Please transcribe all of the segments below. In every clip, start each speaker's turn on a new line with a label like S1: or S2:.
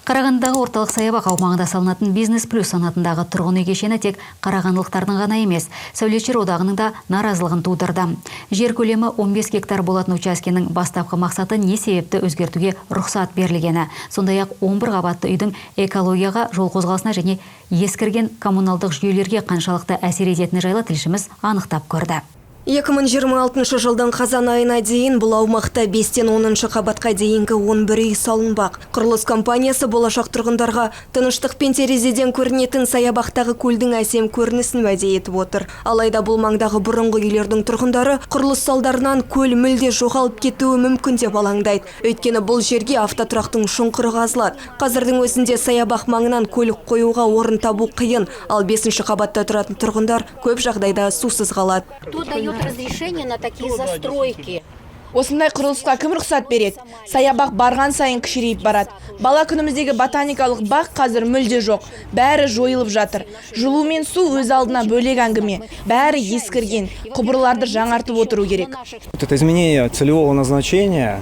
S1: Қарағандыдағы орталық саябақ аумағында салынатын «Бизнес плюс» санатындағы тұрғын үй кешені тек қарағандылықтардың ғана емес, Сәулетшілер одағының да наразылығын тудырды. Жер көлемі 15 гектар болатын учаскенің бастапқы мақсаты не себепті өзгертуге рұқсат берілгені. Сондай-ақ 11 қабатты үйдің экологияға, жол қозғалысына және ескірген коммуналдық жүйелерге қаншалықты әсер ететіні жайлы тілшіміз анықтап көрді.
S2: 2026 жылдың қазан айына дейін бұл аумақта 5-тен 10 қабатқа дейінгі 11 үй салынбақ. Құрылыс компаниясы болашақ тұрғындарға тыныштық пен терезеден көрінетін саябақтағы көлдің әсем көрінісін уәде етіп отыр. Алайда бұл маңдағы бұрынғы үйлердің тұрғындары құрылыс салдарынан көл мүлде жоғалып кетуі мүмкін деп алаңдайды. Өйткені бұл жерге автотұрақтың шұңқыры қазылады. Қазірдің өзінде саябақ маңынан көлік қоюға орын табу қиын, ал 5 қабатта тұратын тұрғындар көп жағдайда сусыз қалады.
S3: Кто дает разрешение на такие застройки?
S4: Осындай құрылысқа кім рұқсат береді? Саябақ барған сайын кішірейіп барады. Бала күніміздегі ботаникалық бақ қазір мүлде жоқ. Бәрі жойылып жатыр. Жылу мен су өз алдына бөлек әңгіме. Бәрі ескірген. Құбырларды жаңартып отыру керек.
S5: Вот это изменение целевого назначения.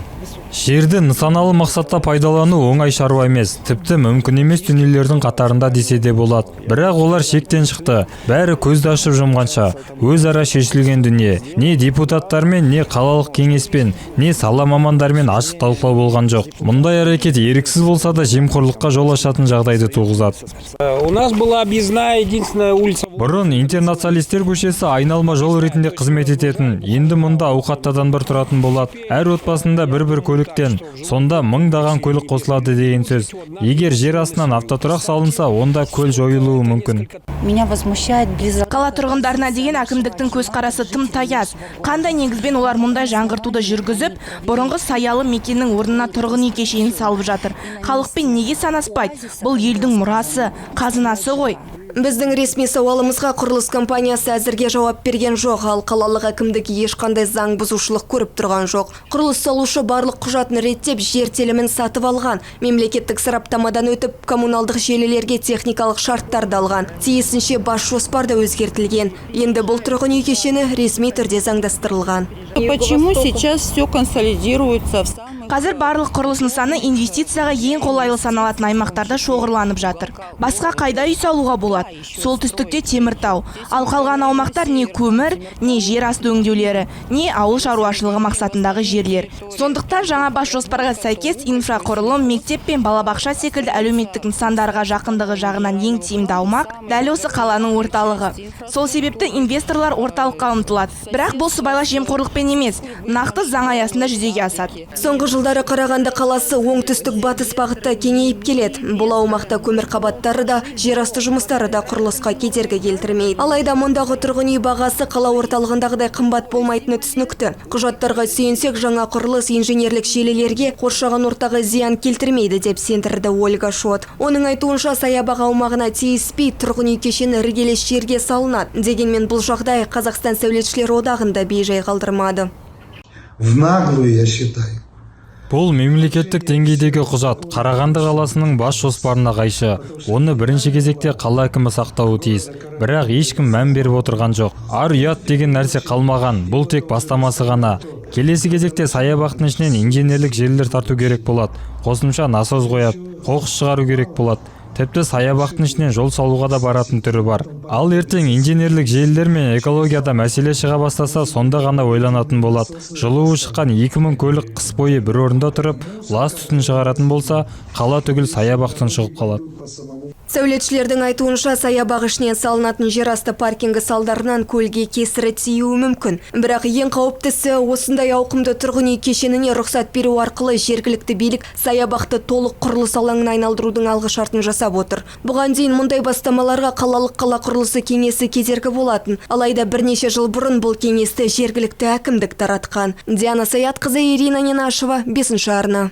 S6: Жерді нысаналы мақсатта пайдалану оңай шаруа емес, тіпті мүмкін емес дүниелердің қатарында десе де болады. Бірақ олар шектен шықты. Бәрі көзді ашып жұмғанша өзара шешілген дүние. Не депутаттармен, не қалалық кеңеспен, не сала мамандарымен ашық талқылау болған жоқ. Мұндай әрекет еріксіз болса да жемқорлыққа жол ашатын жағдайды туғызады.
S7: У нас была объездная единственная улица.
S6: Бұрын Интернационалистер көшесі айналма жол ретінде қызмет ететін. Енді мұнда ауқатты адамдар тұратын болады. Әр отбасында бір-бір көліктен. Сонда мыңдаған көлік қосылады деген сөз. Егер жер астынан автотұрақ салынса, онда көл жойылуы мүмкін.
S3: Меня возмущает близорук.
S4: Қала тұрғындарына деген әкімдіктің көзқарасы тым таяз. Қандай негізбен олар мұндай жаңғыртуды жүргізіп, бұрынғы саялы мекеннің орнына тұрғын үй кешенін салып жатыр? Халықпен неге санаспайды? Бұл елдің мұрасы, қазынасы ғой.
S2: Біздің ресми сауалымызға құрылыс компаниясы әзірге жауап берген жоқ, ал қалалық әкімдік ешқандай заң бұзушылық көріп тұрған жоқ. Құрылыс салушы барлық құжатын реттеп, жер телімін сатып алған. Мемлекеттік сараптамадан өтіп, коммуналдық желілерге техникалық шарттарды алған. Тиісінше, бас жоспар да өзгертілген. Енді бұл тұрғын үй кешені ресми түрде заңдастырылған.
S8: Почему сейчас все консолидируется в самых
S4: Қазір барлық құрылыс нысаны инвестицияға ең қолайлы саналатын аймақтарда шоғырланып жатыр. Басқа қайда үй салуға болады? Солтүстікте Теміртау. Ал қалған аумақтар не көмір, не жер асты өңдеулері, не ауыл шаруашылығы мақсатындағы жерлер. Сондықтан жаңа бас жоспарға сәйкес инфрақұрылым, мектеп пен балабақша секілді әлеуметтік нысандарға жақындығы жағынан ең тиімді аумақ дәл осы қаланың орталығы. Сол себепті инвесторлар орталыққа ұмтылады. Бірақ бұл сыбайлас жемқорлықпен емес, нақты заң аясында жүзеге асады.
S2: Соңғы жылдары Қарағанды қаласы оңтүстік батыс бағытта кеңейіп келеді. Бұл аумақта көмір қабаттары да, жер асты жұмыстары да құрылысқа кедергі келтірмейді. Алайда мұндағы тұрғын үй бағасы қала орталығындағыдай қымбат болмайтыны түсінікті. Құжаттарға сүйенсек, жаңа құрылыс инженерлік желілерге, қоршаған ортаға зиян келтірмейді деп сендірді Ольга Шот. Оның айтуынша, саябақ аумағына тиіспей, тұрғын үй кешені іргелес жерге салынады. Дегенмен бұл жағдай Қазақстан Сәулетшілер одағын да бейжай қалдырмады.
S9: В наглую, я считаю.
S6: Бұл мемлекеттік деңгейдегі құжат Қарағанды қаласының бас жоспарына қайшы. Оны бірінші кезекте қала әкімі сақтауы тиіс. Бірақ ешкім мән беріп отырған жоқ. Ар ұят деген нәрсе қалмаған. Бұл тек бастамасы ғана. Келесі кезекте саябақтың ішінен инженерлік желілер тарту керек болады. Қосымша насос қояды, қоқыс шығару керек болады. Тіпті саябақтың ішінен жол салуға да баратын түрі бар. Ал ертең инженерлік желілер мен экологияда мәселе шыға бастаса, сонда ғана ойланатын болады. Жылуы шыққан 2000 көлік қыс бойы бір орында тұрып, лас түтін шығаратын болса, қала түгіл, саябақ тұншығып қалады.
S2: Сәулетшілердің айтуынша, саябақ ішінен салынатын жерасты паркингі салдарынан көлге кесірі тиюі мүмкін. Бірақ ең қауіптісі, осындай ауқымды тұрғын үй кешеніне рұқсат беру арқылы жергілікті билік саябақты толық құрылыс алаңына айналдырудың алғышартын жасап отыр. Бұған дейін мұндай бастамаларға қалалық қала құрылысы кеңесі кедергі болатын. Алайда бірнеше жыл бұрын бұл кеңесті жергілікті әкімдік таратқан. Диана Саятқызы, Ирина Ненашева, 5 арна.